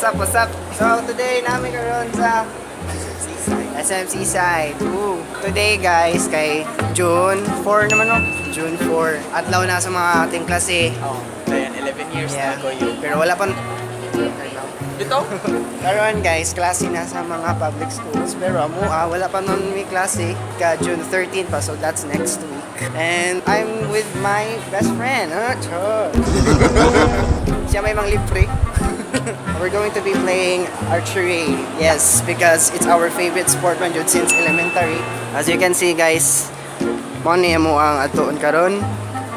What's up, what's up? So today namin karon sa SM Seaside. Ooh. Today, guys, kay June 4 naman, no? June 4. Adlaw na sa mga ating klase. Oh, ayan, 11 years na ko yun. Pero wala pa. Dito? Karon, guys, klase na sa mga public schools. Pero amo ah, wala pa nun may klase. Ka June 13 pa, so that's next week. And I'm with my best friend. Ah, char. Siya may mang libre. We're going to be playing archery. Yes, because it's our favorite sport man jud since elementary. As you can see, guys, mo ni amo ang atuon karon.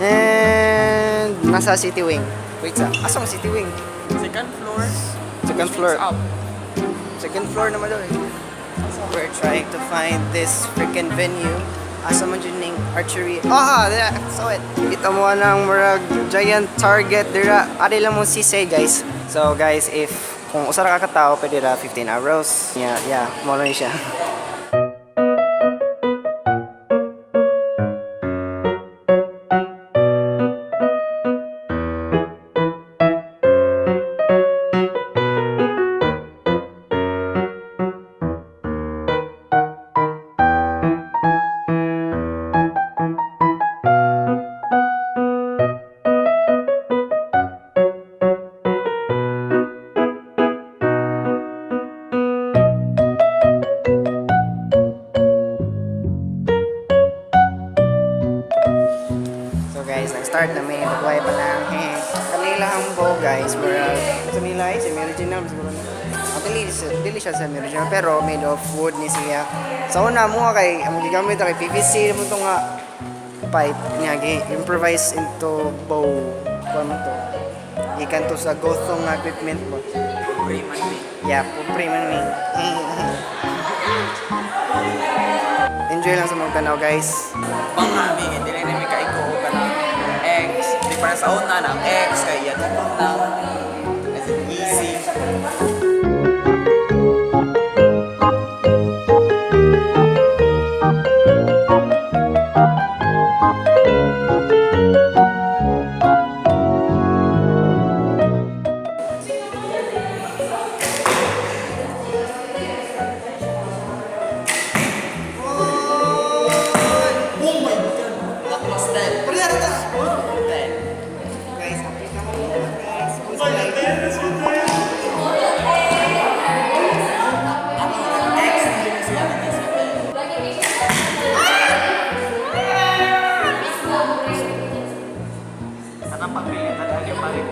And nasa City Wing. Wait sa, asong City Wing? Second floor. Second floor. Up. Second floor naman daw eh. We're trying to find this freaking venue. Asa man jud ning archery? Ah, there, saw it. Kita mo nang murag giant target dira. Ari lang mo sisay, guys. So guys, if kung usa ra ka katao, pwede ra 15 arrows. Yeah, mo lang siya. So guys, nag-start na may magway pa lang. Eh, kanila ang bow, guys. Murag sa nila ay semi-original siguro na. Actually, dili siya semi-original pero made of wood ni siya. Sa una mo kay ang gigamit kay PVC mo to nga pipe niya gi-improvise into bow. Kuan mo to. Gikan to sa gothong nga equipment mo. Pobre man ni. Yeah, pobre man mi. Enjoy lang sa mga tanaw, guys. Pangami, hindi na namin kaiko ka na X. Di para sa una ng X, kaya yan na. As in, easy. Oh my God! That was 10. 10. Guys, happy na mo, guys. X, hindi na siya. Hindi siya 10. Anang pagpilitan, lagi pa rin.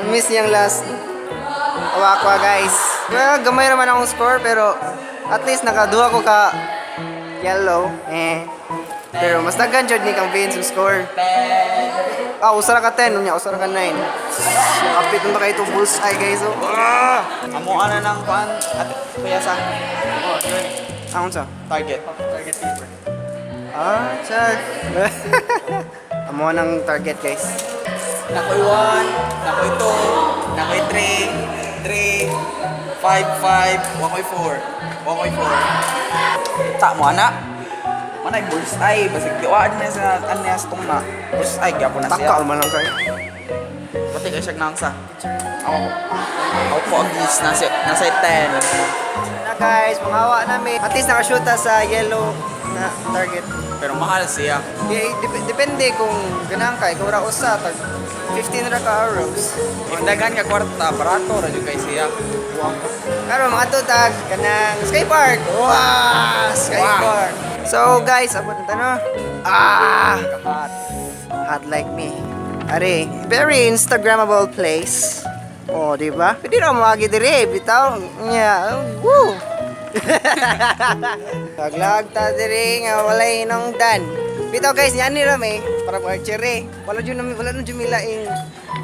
Na-miss niyang last. Awa ko, guys. Well, gamay naman akong score pero at least nakaduha ko ka yellow. Eh. Pero mas daghan jud ni kang Vince yung score. Ah, usa ra ka 10, unya usa ra ka 9. Kapit na kayo itong bullseye, guys. Oh. Ah! Amo ana ng kuan at kuya sa oh, yun. Ah, unsa? Target. Target paper. Ah, char. Amo nang target, guys. Nakoy 1, nakoy 2, nakoy 3, 3, 5, 5, 1 koy 4, 1 koy 4. Ta mo ana. Manay bullseye basig di wa na sa ano niya sa tungna. Bullseye gyapon na siya. Taka man lang kayo. Pati kay siya nangsa. Ako. Ako po ang nasa nasa 10. Na guys, mangawa namin. At least nakashoot ta sa yellow na target. Pero mahal siya. Eh, depende kung ganahan ka, ikaw ra usa tag 15 ra ka arrows. If daghan ka kwarta, barato ra jud kay siya. Karon mga tag kanang Sky Park. Wow, Sky Wow. Park. So guys, abot na ta, no? Ah, Kahat. Hot like me. Are, very instagrammable place. Oh, di ba? Pwede ra mo agi dire, bitaw. Yeah. Woo. Taglag ta dire nga walay nang dan. Bitaw, guys, yan ni rami para mo archery. Wala jud nami, wala jud milaing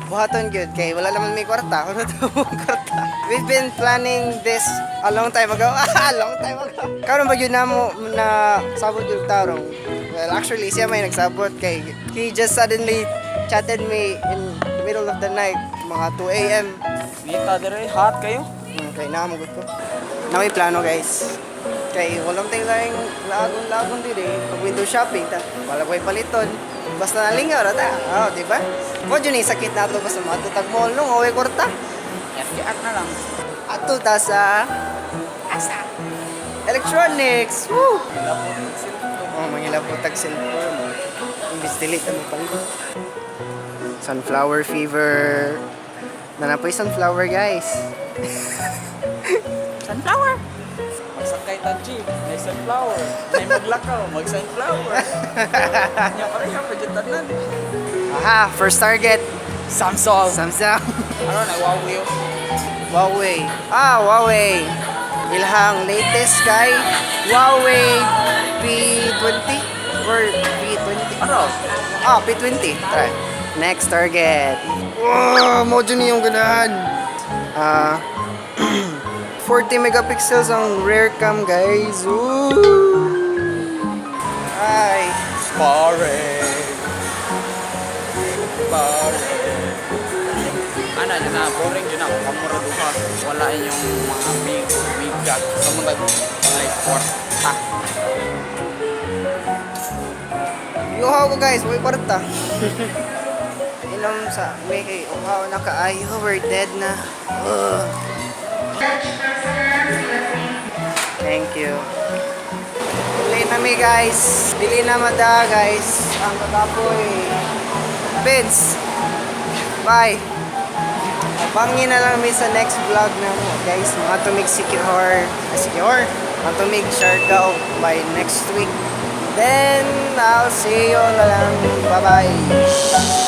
buhaton gyud kay wala naman may kwarta. Wala ta mo kwarta. We've been planning this a long time ago. A long time ago. Karon ba gyud namo na sabot yung tarong? Well, actually siya may nagsabot kay he just suddenly chatted me in the middle of the night, mga 2 a.m. Nita dire hot kayo. Kay na ko. Na may plano, guys. Kay walang tayo laing lagon-lagon din eh. Pag window shopping ta, wala ko'y paliton. Basta nalingaw ra ta. Oh, di ba? Mo jud ni sakit nato basta moadto tag mall nung away kwarta. FDR na lang. Ato ta sa asa electronics. Woo! Oh, mangilapot tag cellphone mo. Imbis dili ta mo palit. Sunflower fever. Nanapoy sunflower, guys. Sunflower! Magsakay ta jeep, may sunflower. May maglakaw, mag-sunflower. Nya pareha pa jud tanan. Aha, first target. Samsung. Samsung. Ano na Huawei? Huawei. Ah, Huawei. Ilhang latest kay Huawei P20 or P20. Ano? Ah, P20. Try. Next target. Wow, mo dyan yung ganahan. Ah, 40 megapixels ang rear cam, guys. Ooh. Ay. Pare. Pare. Ana yun na, boring yun ako. Kamura duha. Wala inyong mga big, big sa mga like kwarta. Yuhaw ko, guys, may kwarta. Inom sa may kay uhaw na kaayo, we're dead na. Ugh. Thank you. Dili na mi, guys. Dili na mada, guys. Ang kagapoy. Vince. Bye. Abangin na lang mi sa next vlog na mo, guys. Mga tumig Siquijor. Ah, Siquijor? Mga tumig Siargao by next week. Then, I'll see you na lang. Bye-bye.